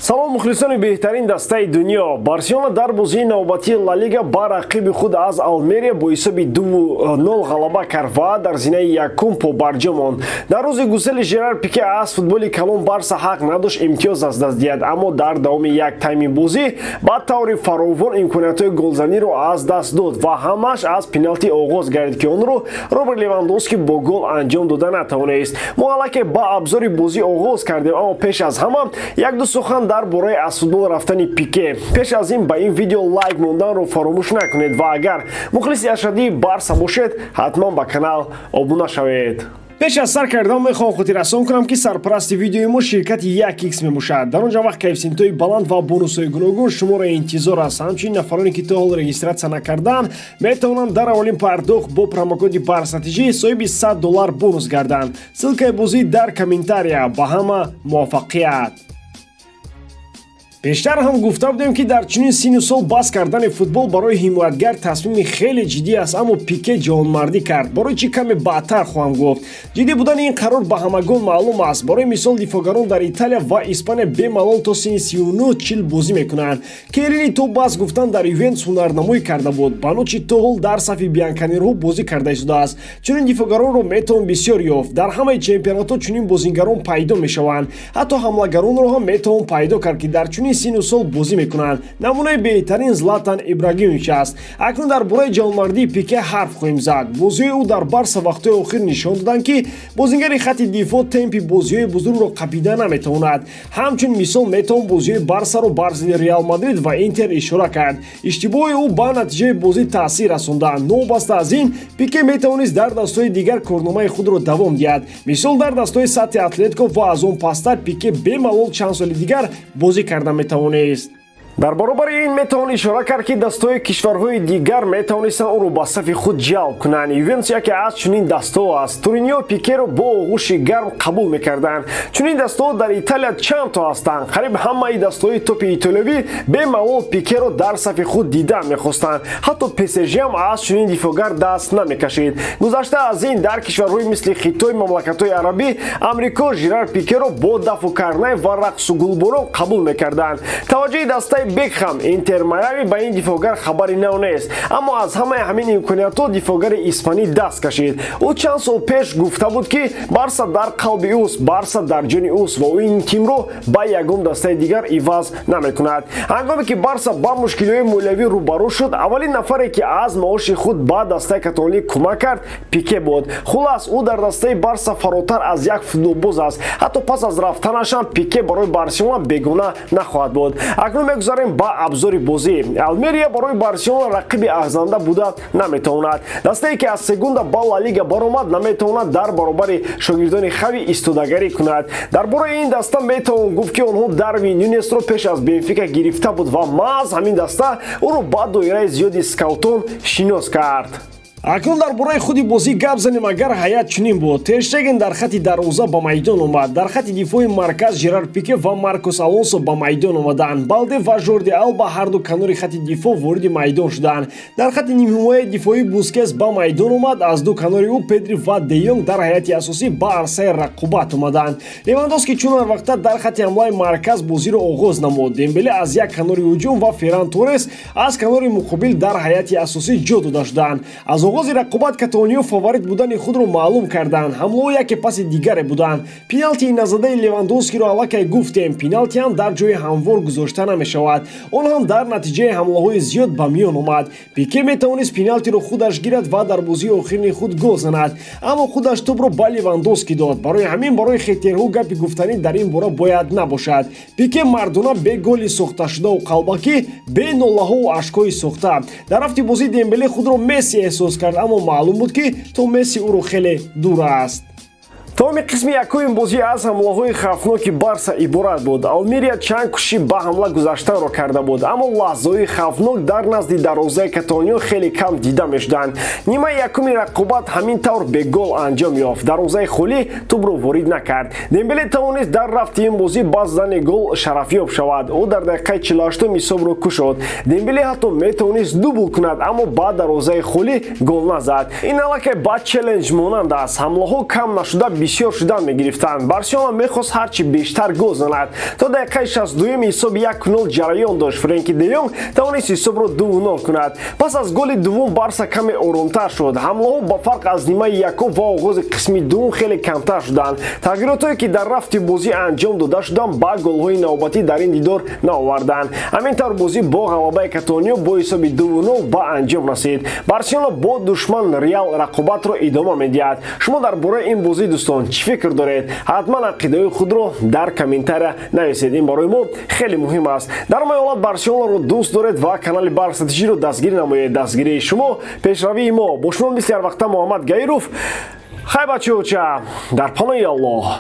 Салом, мухлисони беҳтарин дастаи дунё! Барселона дар бозии навбатии Ла Лига ба рақиби худ аз Алмерия бо ҳисоби 2-0 ғалаба кард ва дар зинаи якум побарҷо монд. Дар рӯзи гусели Жерар Пике аз футболи калон Барса ҳақ надошт имтиёз аз даст диҳад, аммо дар давоми як тайми бозӣ ба таври фаровон имкониятҳои голзаниро аз даст дод ва ҳамааш аз пеналти оғоз гардид, ки онро Роберт Левандовски бо гол анҷом дода натавонист. Мо аллакай ба абзори бозӣ оғоз кардем, аммо пеш аз ҳама як-ду сухан дар бораи аз футбол рафтани Пике. Пеш аз ин ба ин видео лайк монданро фаромӯш накунед ва агар мухлиси ашаддии Барса бошед, ҳатман ба канал обуна шавед. Пеш аз сар кардан мехоҳам хотиррасон кунам, ки сарпарасти видеои мо ширкати 1X мебошад. Дар он ҷо вақт коэффисиентҳои баланд ва бонусҳои гуногун шуморо интизор аст. Ҳамчунин нафароне, ки то ҳол регистрация накарданд, метавонанд дар аввалин пардохт бо промокоди БАРСАТИЖИ соҳиби 100 доллар бонус гарданд. Ссылкаи бозӣ дар комментария. Ба ҳама муваффақият! Пештар ҳам гуфта будем, ки дар чунин синну сол бас кардани футбол барои ҳимоятгар тасмими хеле ҷиддӣ аст, аммо Пике ҷавонмардӣ кард. Барои чӣ, каме баъдтар хоҳам гуфт. Ҷиддӣ будани ин қарор ба ҳамагон маълум аст. Барои мисол, дифоъгарон дар Италия ва Испания бемалол то синни 39-40 бозӣ мекунанд. Келлини то бас гуфтан дар Ювентус ҳунарнамоӣ карда буд. Бонуччи то ҳол дар сафи бианканерҳо бозӣ карда истодааст. Чунин дифоъгаронро метавон бисёр ёфт. Дар ҳамаи чемпионатҳо чунин бозингарон пайдо мешаванд. Ҳатто ҳамлагаронро ҳам метавон пайдо кард, ки дар чунин синну сол бозӣ мекунанд. Намунаи беҳтарин Златан Ибрагимович аст. Акнун дар бораи ҷавонмардии Пике ҳарф хоҳем зад. Бозиҳои ӯ дар Барса вақтҳои охир нишон доданд, ки бозингари хатти дифоъ темпи бозиҳои бузургро қапида наметавонад. Ҳамчун мисол метавон бозиҳои Барсаро бар зидди Реал Мадрид ва Интер ишора кард. Иштибоҳи ӯ ба натиҷаи бозӣ таъсир расонданд. Новобаста аз ин, Пике метавонист дар дастҳои дигар корномаи худро давом диҳад. Мисол, дар дастҳои сатҳи Атлетико ва аз он пасттар Пике бемалол чанд соли дигар бозӣ карда метавонист. Дар баробари ин метавон ишора кард, ки дастҳои кишварҳои дигар метавонистанд ӯро ба сафи худ ҷалб кунанд. Ювентус яке аз чунин дастҳо аст. Туриниё Пикеро бо оғӯши гарм қабул мекарданд. Чунин дастҳо дар Италия чанд то ҳастанд. Қариб ҳамаи дастҳои топи итолиёвӣ бемалол Пикеро дар сафи худ дидан мехостанд. Ҳатто ПСЖ ҳам аз чунин дифоъгар даст намекашид. Гузашта аз ин, дар кишварҳои мисли Хитой, мамлакатҳои арабӣ, Амрико Жерар Пикеро бо дафу карнай ва рақсу гулборон қабул мекарданд. Таваҷҷӯҳи дастаи Бекхам, Интер Майами, ба ин дифоъгар хабари нав нест, аммо аз ҳамаи ҳамин имкониятҳо дифоъгари испанӣ даст кашид. Ӯ чанд сол пеш гуфта буд, ки Барса дар қалби ӯст, Барса дар ҷони ӯст ва ӯ ин тимро ба ягон дастаи дигар иваз намекунад. Ҳангоме ки Барса ба мушкилиҳои молиявӣ рӯбарӯ шуд, аввалин нафаре, ки аз маоши худ ба дастаи каталонӣ кӯмак кард, Пике буд. Хулас, ӯ дар дастаи Барса фаротар аз як футболбоз аст. Ҳатто пас аз рафтанашам Пике барои Барселона бегона нахоҳад буд. Акнун мегузарем ба абзори бозӣ. Алмерия барои Барселона рақиби арзанда буда наметавонад. Дастае, ки аз Сегунда ба Ла Лига баромад, наметавонад дар баробари шогирдони Хави истодагарӣ кунад. Дар бораи ин даста метавон гуфт, ки онҳо Дарвин Нюнесро пеш аз Бенфика гирифта буд ва маҳз ҳамин даста ӯро ба доираи зиёди скаутон шинос кард. Акнун дар бораи худи бозӣ гап занем. Агар ҳайат чунин буд: Тер Штеген дар хати дарвоза ба майдон омад. Дар хати дифои марказ Жерар Пике ва Маркос Алонсо ба майдон омаданд. Балде ва Жорди Алба ҳарду канори хати дифоъ вориди майдон шуданд. Дар хати нимҳимояи дифоӣ Бускес ба майдон омад. Аз ду канори ӯ Педри ва Де Йонг дар ҳайати асосӣ ба арсаи рақобат омаданд. Левандовски чун ҳар вақта дар хати ҳамлаи марказ бозиро оғоз намуд. Дембеле аз як канори ҳуҷум ва Ферран Торрес аз канори муқобил дар ҳайати асосӣ ҷо дода шуданд. Аз оғози рақобат каталониё фаворит будани худро маълум карданд. Ҳамлаҳо яке паси дигаре буданд. Пеналтии назадаи Левандовскиро аллакай гуфтем. Пеналти ҳам дар ҷои ҳамвор гузошта намешавад. Он ҳам дар натиҷаи ҳамлаҳои зиёд ба миён омад. Пике метавонист пеналтиро худаш гирад ва дар бозии охирини худ гол занад, аммо худаш тӯбро ба Левандовски дод. Барои ҳамин барои хейтерҳо гапи гуфтанӣ дар ин бора бояд набошад. Пике мардона, бе голи сохташудаву қалбакӣ, бе нолаҳову ашкҳои сохта. Дар рафти бозӣ Дембеле худро Месси эҳсос кард, аммо маълум буд, ки то Месси ӯро хеле дур аст. Тамоми қисми якуми бозӣ аз ҳамлаҳои хавфноки Барса иборат буд. Алмерия чанд кӯшиши ба ҳамла гузаштанро карда буд, аммо лаҳзаҳои хавфнок дар назди дарвозаи каталониё хеле кам дида мешуданд. Нимаи якуми рақобат ҳамин тавр бегол анҷом ёфт. Дарвозаи холӣ тӯбро ворид накард. Дембеле тавонист дар рафти ин бозӣ ба задани гол шарафёб шавад. Ӯ дар дақиқаи 48 ҳисобро кушод. Дембеле ҳатто метавонист дубл кунад, аммо ба дарвозаи холӣ гол назад. Ин аллакай ба челлендж монанд аст. Ҳамлаҳо кам нашуда. бисёр шудан мегирифтанд. Барселона мехост ҳарчи бештар гол занад. То дақиқаи 62-юми ҳисоби 1-0 ҷараён дошт. Френки де Йонг тавонист ҳисобро 2-0 кунад. Пас аз голи дуввум Барса каме оромтар шуд. Ҳамлаҳо ба фарқ аз нимаи якум ва оғози қисми дуввум хеле камтар шуданд. Тағйиротҳое, ки дар рафти бозӣ анҷом дода шуданд, ба голҳои навбатӣ дар ин дидор наоварданд. Ҳамин тавр бозӣ бо ғалабаи каталониё бо ҳисоби 2-0 ба анҷом расид. Барселона бо душман Реал рақобатро идома медиҳад. Шумо дар бораи ин бозӣ, дӯстон, чӣ фикр доред? Ҳатман ақидаҳои худро дар комментария нависед, ин барои мо хеле муҳим аст. Дар ҳамаи ҳолат, Барселонаро дӯст доред ва канали Барса ТЖро дастгирӣ намоед. Дастгирии шумо — пешравии мо. Бо шумо мисли ҳар вақта Муҳаммад Гаиров. Хай, бачаоча, дар паноҳи Аллоҳ.